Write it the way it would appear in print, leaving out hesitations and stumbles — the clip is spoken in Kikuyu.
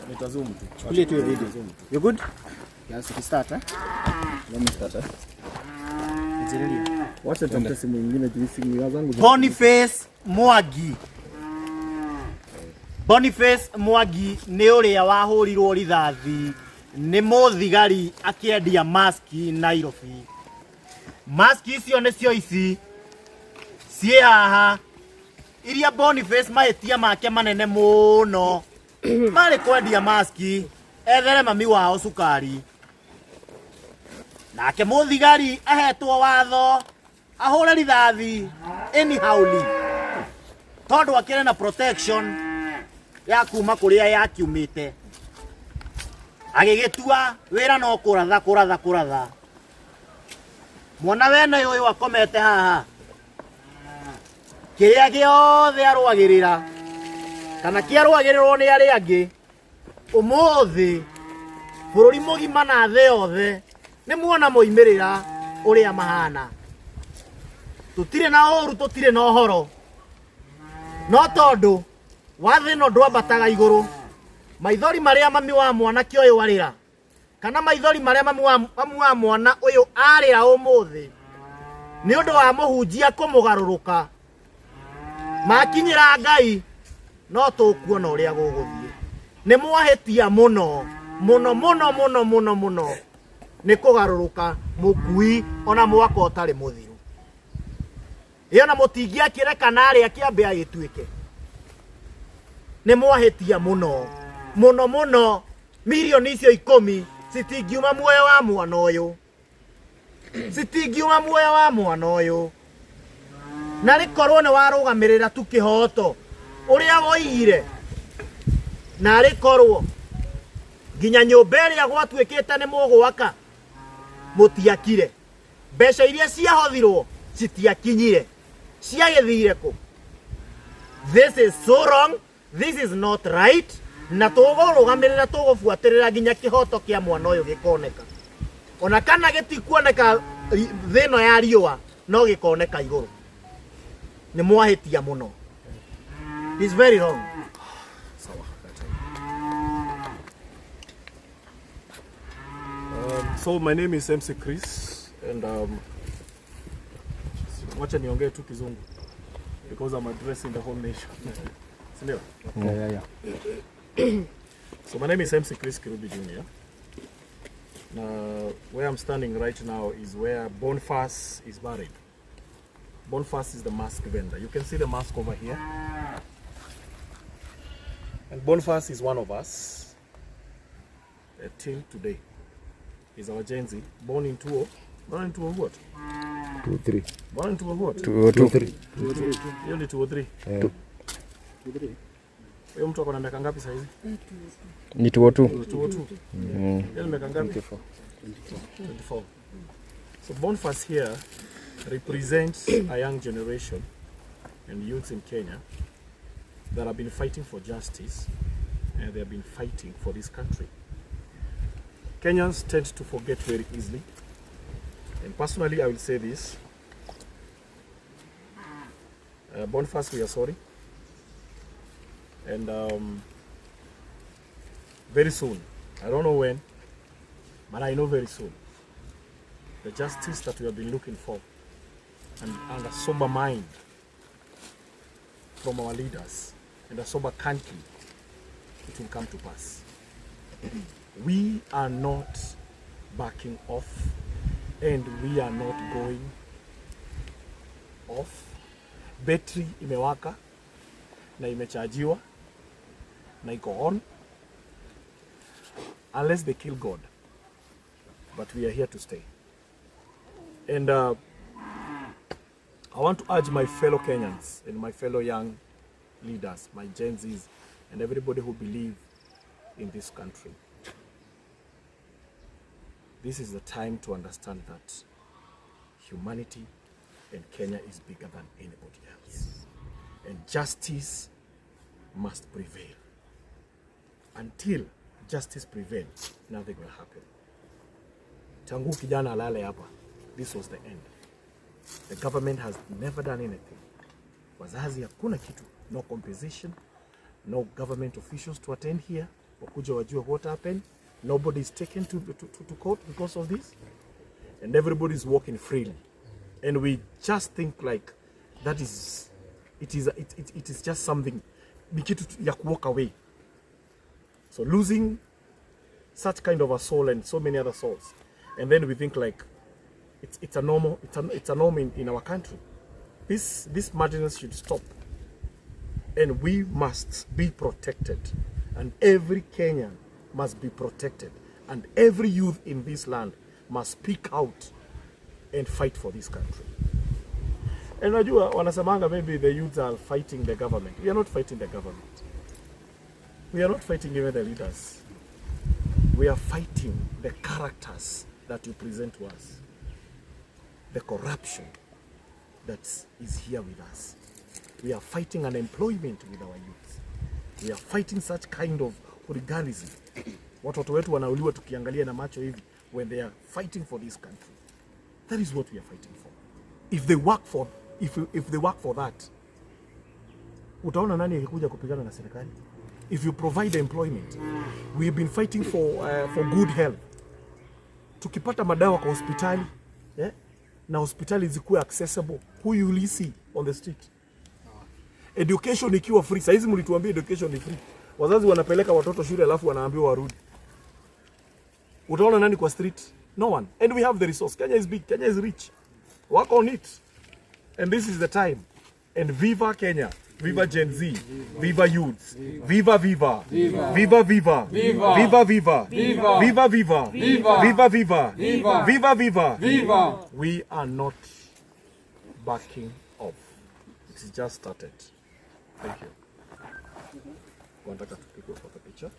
Nitazoom tu. Chukulie tu hiyo video. You good? Yes, ukistart, eh? Let me start, eh? Nzililia. Wacha nitafute simu nyingine juu simu zangu Boniface Mwangi. Boniface Mwangi nĩ ũrĩa wahũrirwo rithathi nĩ mũthigari akĩendia maski Nairobi. Maski icio nĩcio ici ciĩ haha iria Boniface mahĩtia make manene mũno marĩ kwendia maski ethere mami wao cukari. Nake mũthigari ahetwo watho ahũre rithathi anyhowly tondũ akĩrĩ na protection ya kuma kũrĩa yakiumĩte, agĩgĩtua wĩra no kũratha kũratha kũratha. Mwana wene ũyũ akomete haha, kĩrĩa gĩothe arũagĩrĩra kana kĩarũagĩrĩrwo nĩ arĩa angĩ, ũmũthĩ bũrũri mũgima na thĩ yothe nĩ muona moimĩrĩra ũrĩa mahana. Tũtirĩ na ũru, tũtirĩ na ũhoro, no tondũ wa thĩ ĩno ndwambataga igũrũ, maithori marĩa mami wa mwanake ũyũ arĩra kana maithori marĩa mami wa mwana ũyũ arĩra ũmũthĩ nĩ ũndũ wa mũhunjia kũmũgarũrũka makinyĩra Ngai, no tũkuona ũrĩa gũgũthiĩ. Nĩ mwahĩtia mũno mũno mũno mũno mũno mũno nĩ kũgarũrũka mũkui ona mwaka ũtarĩ mũthiru. Ĩyo na mũtingĩakĩreka na arĩa kĩambe agĩtuĩke. Nĩ mwahĩtia mũno mũno mũno. Milioni icio 10 citingiuma muoyo wa mwana ũyũ, citingiuma muoyo wa mwana ũyũ. Na rĩkorwo nĩ warũgamĩrĩra tu kĩhoto ũrĩa woigire, na rĩkorwo nginya nyũmba ĩrĩa gwatuĩkĩte nĩ mũgwaka mũtiakire, mbeca iria ciahothirwo citiakinyire, ciagĩthire kũ? This is so wrong, this is not right, na tũgũrũgamĩrĩra, tũgũbuatĩrĩra nginya kĩhoto kĩa mwana ũyũ gĩkoneka. Ona kana gĩtikuoneka thĩ ĩno ya riũa, no gĩkoneka igũrũ. Nĩ mwahĩtia mũno. It's very wrong. Sawa. So my name is MC Chris and wacha niongee tu Kizungu because I'm addressing the whole nation. Sindio? Yeah. So my name is MC Chris Kirubi Jr. Now, where I'm standing right now is where Boniface is buried. Boniface is the mask vendor. You can see the mask over here. And Boniface is one of us till today. He's our Gen Z, born in 20, born in 20 what? 2 3. Born in 20 what? 2 2. Hiyo ni 203. Yeah. Huyo mtu ako na miaka ngapi saizi? Ni 2 2. 202. Yeye ni miaka ngapi? 24. 24. So Boniface here represents a young generation and youths in Kenya that have been fighting for justice, and they have been fighting for this country. Kenyans tend to forget very easily. And personally, I will say this. Boniface, we are sorry. And very soon, I don't know when, but I know very soon, the justice that we have been looking for and a sober mind from our leaders and a sober country, it will come to pass. We are not backing off and we are not going off. Battery imewaka na imechajiwa na iko on unless they kill God. But we are here to stay. And I want to urge my fellow Kenyans and my fellow young leaders, my Gen Zs, and everybody who believe in this country. This is the time to understand that humanity and Kenya is bigger than anybody else. And justice must prevail. Until justice prevails, nothing will happen. Tangu kijana alale hapa, this was the end. The government has never done anything. Wazazi hakuna kitu, no compensation, no government officials to attend here, wakuja wajue what happened. Nobody is taken to court because of this, and everybody is walking freely. And we just think like that is it is it, it, it is just something, ni kitu ya walk away. So losing such kind of a soul and so many other souls, and then we think like it's a normal it's a norm in our country. This madness should stop, and we must be protected, and every Kenyan must be protected, and every youth in this land must speak out and fight for this country. And unajua wanasemanga maybe the youths are fighting the government. We are not fighting the government. We are not fighting even the leaders. We are fighting the characters that you present to us. The corruption that is here with us. We are fighting unemployment with our youth. We are fighting such kind of hooliganism. Watoto wetu wanauliwa tukiangalia na macho hivi when they are fighting for this country. That is what we are fighting for. If they work for that, utaona nani akikuja kupigana na serikali? If you provide employment, we have been fighting for good health. Tukipata madawa kwa hospitali, eh, na hospitali zikuwe accessible, who you will see on the street? Education ikiwa free, saizi mlituambia education ni free. Wazazi wanapeleka watoto shule alafu wanaambiwa warudi. Utaona nani kwa street? No one. And we have the resource. Kenya is big. Kenya is rich. Work on it. And this is the time. And viva Kenya. Viva Gen Z. Viva youths. Viva viva. Viva viva. Viva viva. Viva viva. Viva viva. Viva viva. Viva! We are not backing off. It's just started. Thank you. Wanataka tupigwe photo picha?